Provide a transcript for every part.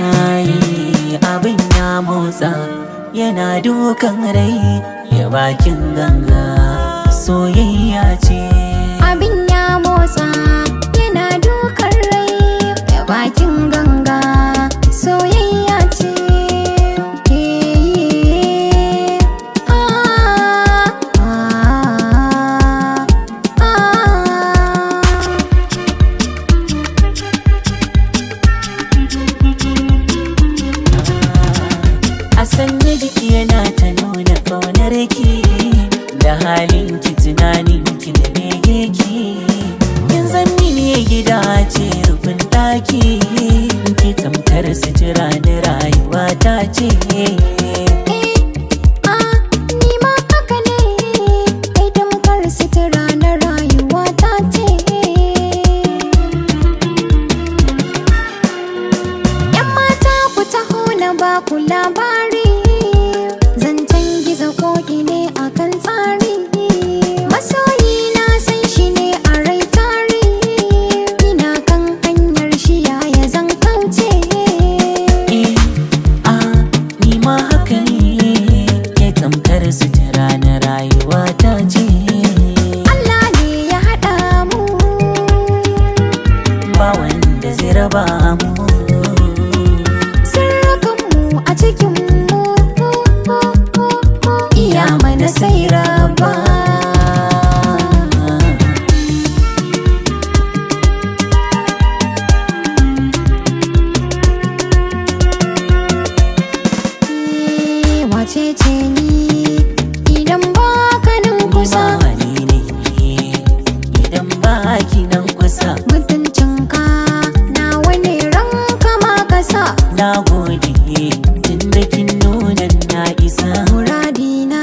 Ai, abin ya motsa yana dukan rai ya bakin ganga soyayya ce. Abin ya motsa yana dukan rai ya bakin ganga soyayya ce. Eh, ah, ah, ah. A sanya jiki yana ta nuna ƙaunar ki da halin ki, tunanin ki da bege ki. Kin zan mini gida ce, rufin ɗaki ki, tamkar sutura na rayuwa ta ce. Eh, ah, ni ma haka ne, kai tamkar sutura na rayuwa ta ce. ‘Yan mata, ku taho na ba ku labari, zancen gizo koki ne akan tsari. Masoyi na san shi ne a rai tari, ina kan hanyar shi, yaya zan kauce. Eh, ah, ni ma haka ne, ke tamkar sutura na rayuwa ta ce. Allah ne ya haɗa mu, ba wanda zai raba mu. Sirrikanmu a cikin mu, iya mana sai raba. Eh, wace ce ni idan ba ka nan kusa? Ni ma wani ne idan ba ki nan kusa? Mutuncinka na wani ranka ma kasa. Na gode tunda kin nuna na isa. Muradina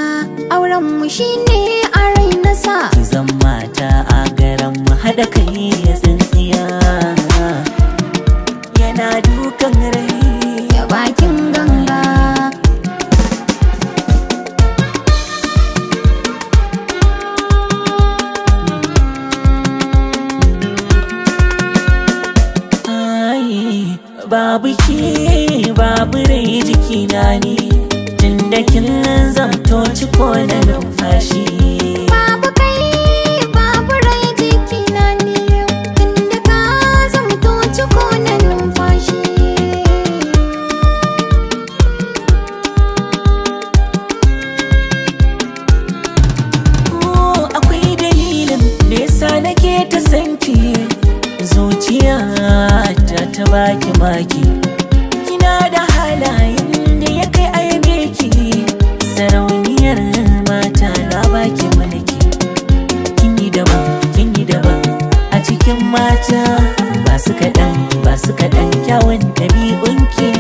auren mu shine a rai nasa. Ki zan mata a garan mu, haɗa kai ya tsintsiya yana dukan rai. Ya bakin ganga. Ai, babu ke babu rai jikina ne, tunda kin zamto ciko na numfashi. Babu kai babu rai jikina ne, tunda ka zamto ciko na numfashi. Oh, akwai dalilin da yasa nake ta sanki, zuciya ta ta baki maki. Kina da halayen da ya kai aibe ki, sarauniyar mata, na baki mulki. Kin yi daban, kin yi daban a cikin mata, ba su kaɗan, ba su kaɗan kyawun ɗabi'unki.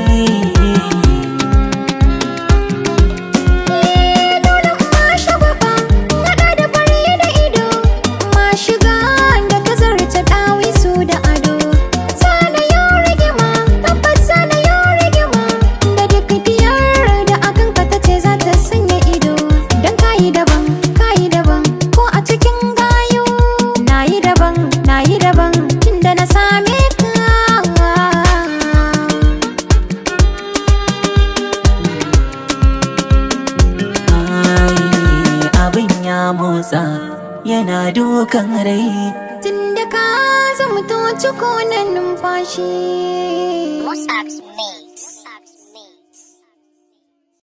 Dole ma shagwaba, naɗa da fari da ido, ma shiga da ta zarta ɗawisu da ado. Sana yau rigima, tabbas sana yau rigima, da duk biyar da akan ka ta ce za ta sanya ido. Don kayi daban, kayi daban, ko a cikin gayu. Nayi daban, nayi daban, tunda na same ka. Ai, abin ya motsa yana dukan rai. Tunda ka zamto ciko na numfashi. Mossack's Mix.